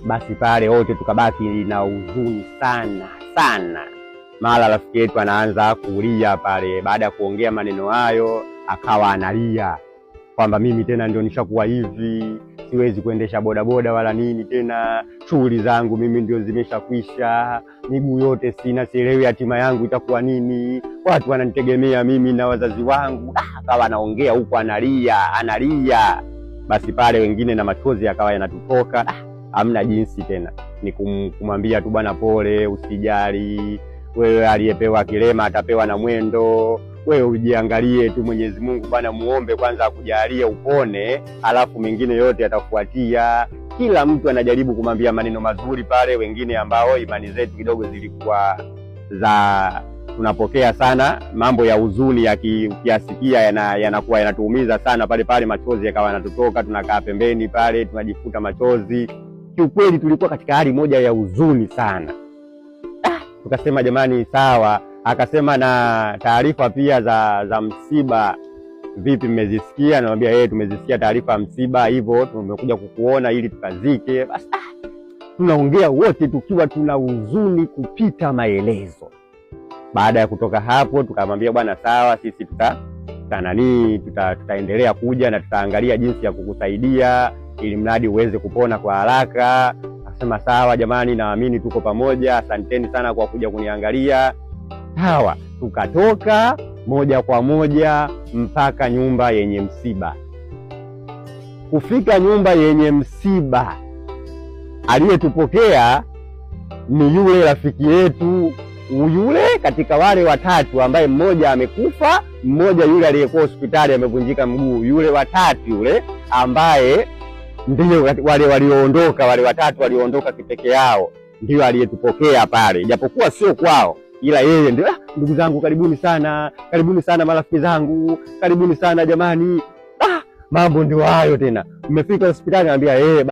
Basi pale wote tukabaki na huzuni sana sana. Mara rafiki yetu anaanza kulia pale, baada ya kuongea maneno hayo akawa analia kwamba mimi tena ndio nishakuwa hivi, siwezi kuendesha bodaboda wala nini tena, shughuli zangu mimi ndio zimeshakwisha, miguu yote sina, sielewi hatima yangu itakuwa nini, watu wananitegemea mimi na wazazi wangu. Akawa anaongea huku analia analia. Basi pale wengine na machozi yakawa yanatutoka. Hamna jinsi tena, ni kumwambia tu bwana, pole, usijali wewe, aliyepewa kilema atapewa na mwendo. Wewe ujiangalie tu, Mwenyezi Mungu bwana, muombe kwanza akujalie upone, alafu mengine yote yatafuatia. Kila mtu anajaribu kumwambia maneno mazuri pale, wengine ambao imani zetu kidogo zilikuwa za tunapokea sana mambo ya huzuni, ukiyasikia yanakuwa yanatuumiza sana pale pale, machozi yakawa yanatutoka, tunakaa pembeni pale tunajifuta machozi. Kiukweli tulikuwa katika hali moja ya huzuni sana. Tukasema jamani, sawa. Akasema na taarifa pia za msiba vipi, mmezisikia? Namwambia yeye tumezisikia taarifa ya msiba, hivyo tumekuja kukuona ili tukazike. Basi tunaongea wote tukiwa tuna huzuni kupita maelezo. Baada ya kutoka hapo, tukamwambia bwana, sawa, sisi tutaendelea kuja na tutaangalia jinsi ya kukusaidia ili mradi uweze kupona kwa haraka. Akasema sawa jamani, naamini tuko pamoja, asanteni sana kwa kuja kuniangalia. Sawa, tukatoka moja kwa moja mpaka nyumba yenye msiba. Kufika nyumba yenye msiba, aliyetupokea ni yule rafiki yetu yule katika wale watatu, ambaye mmoja amekufa, mmoja yule aliyekuwa hospitali amevunjika mguu, yule watatu yule ambaye ndio wale walioondoka, wale watatu walioondoka kipeke yao, ndio aliyetupokea pale, japokuwa sio kwao, ila yeye ndio. Ndugu zangu karibuni sana, karibuni sana marafiki zangu, karibuni sana jamani. Mambo ndio hayo tena, mmefika hospitali, anambia yeye.